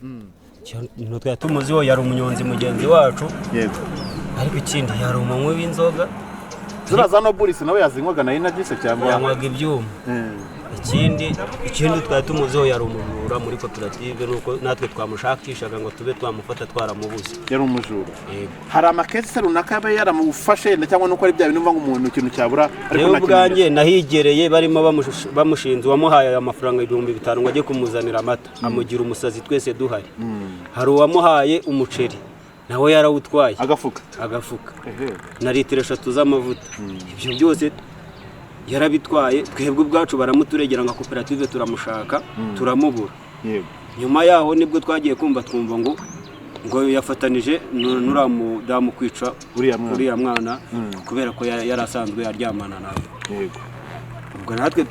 ikintu twari tumuziho yari umunyonzi mugenzi wacu. Yego. Ariko ikindi yari umunywi w'inzoga. Zura za Nobulis nawe yazinywaga na Inagise cyangwa yanywaga ibyuma. Ikindi twari tumuziho yari umujura muri koperative, nuko natwe twamushakishaga ngo tube twamufata twaramubuze. Yari umujura. Hari amakese runaka yaba yaramufashe cyangwa nuko ari bya bintu mva ngo umuntu ikintu cyabura, ariko ubwanjye nahigereye barimo bamushinze uwamuhaye amafaranga 5000 ngo ajye kumuzanira amata, amugira umusazi twese duhari. Hari uwamuhaye umuceri nawe yarawutwaye agafuka na litiro 3 z'amavuta. Ibyo byose yarabitwaye, twebwe ubwacu baramuturegera ngo koperative turamushaka turamubura. Nyuma yaho nibwo twagiye kumva twumva ngo yafatanije n'uriya mudamu kwica uriya mwana kubera ko yari asanzwe aryamana nawe. Ubwo natwe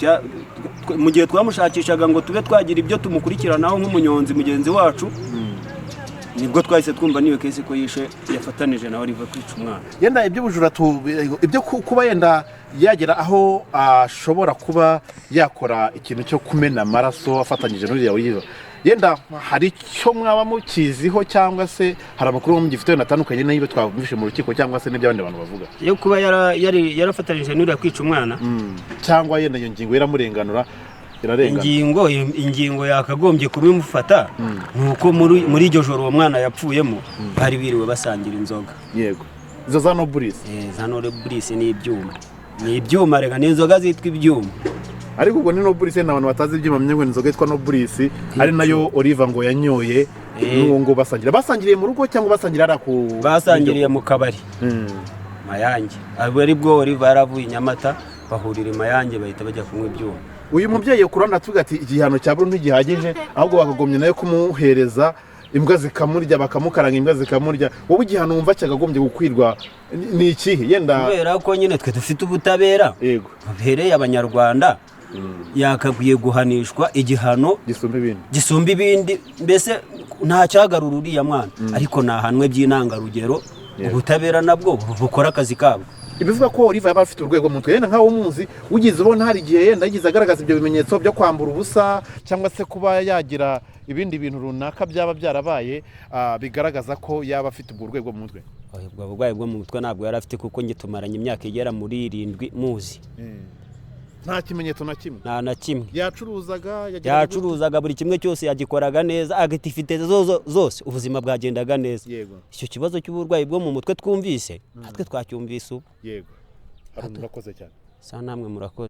mu gihe twamushakishaga ngo tube twagira ibyo tumukurikiranaho nk'umunyonzi mugenzi wacu, nibwo twahise twumva niyo kese ko yishe yafatanije nawe riva kwica umwana. Yenda ibyo bujura ibyo kuba yenda yagera aho ashobora kuba yakora ikintu cyo kumena amaraso afatanyije n'uriya wiyo, yenda hari icyo mwaba mukiziho cyangwa se hari amakuru mugifite natandukanye n'ibyo twumvishe mu rukiko cyangwa se n'ibyo abandi bantu bavuga yo kuba yarafatanije n'uriya kwica umwana, cyangwa yenda iyo ngingo yaramurenganura? Ingingo yakagombye kubimufata nuko muri iryo joro uwo mwana yapfuyemo bari biriwe basangira inzoga. Yego, izo za Nobulis. Za Nobulis ni ibyuma, ni ibyuma rega, ni inzoga zitwa ibyuma. Ariko ubwo ni Nobulis n'abantu batazi ibyuma bamenye ngo inzoga yitwa Nobulis ari nayo Olive ngo yanyoye n'uwo ngo basangira. Basangiriye mu rugo cyangwa basangira ari ku basangiriye mu kabari. Mayange. Abo ari bwo Oliva yaravuye i Nyamata, bahurira i Mayange, bahita bajya kunywa ibyuma. Uyu mubyeyi ku ruhande atubwira ati igihano cya burundu ntigihagije, ahubwo bakagombye nawe kumuhereza imbwa zikamurya, bakamukaranga imbwa zikamurya. Wowe igihano wumva cyakagombye gukwirwa ni ikihe yenda? Kubera ko nyine twe dufite ubutabera bubereye Abanyarwanda, yakakwiye guhanishwa igihano gisumba ibindi, gisumba ibindi. Mbese nta cyagarura uriya mwana, ariko nahanwe by'intangarugero. Ubutabera nabwo bukora akazi kabwo. Ibivuga ko Oliva yaba afite urwego mu mutwe, yenda nkawe umuzi, ugize ubona hari igihe yenda yagize agaragaza ibyo bimenyetso byo kwambura ubusa, cyangwa se kuba yagira ibindi bintu runaka byaba byarabaye bigaragaza ko yaba afite ubwo rwego mu mutwe? Ubwo burwayi bwo mu mutwe ntabwo yari afite, kuko njye tumaranye imyaka igera muri 7 muzi. Nta kimenyetso na kimwe? Nta na kimwe. Yacuruzaga, yageraga gute? Yacuruzaga buri kimwe cyose, yagikoraga neza, activités zose, ubuzima bwagendaga neza. Icyo kibazo cy'uburwayi bwo mu mutwe twumvise, natwe twacyumvise ubu. Yego, hari, murakoze cyane. Sa namwe murakoze.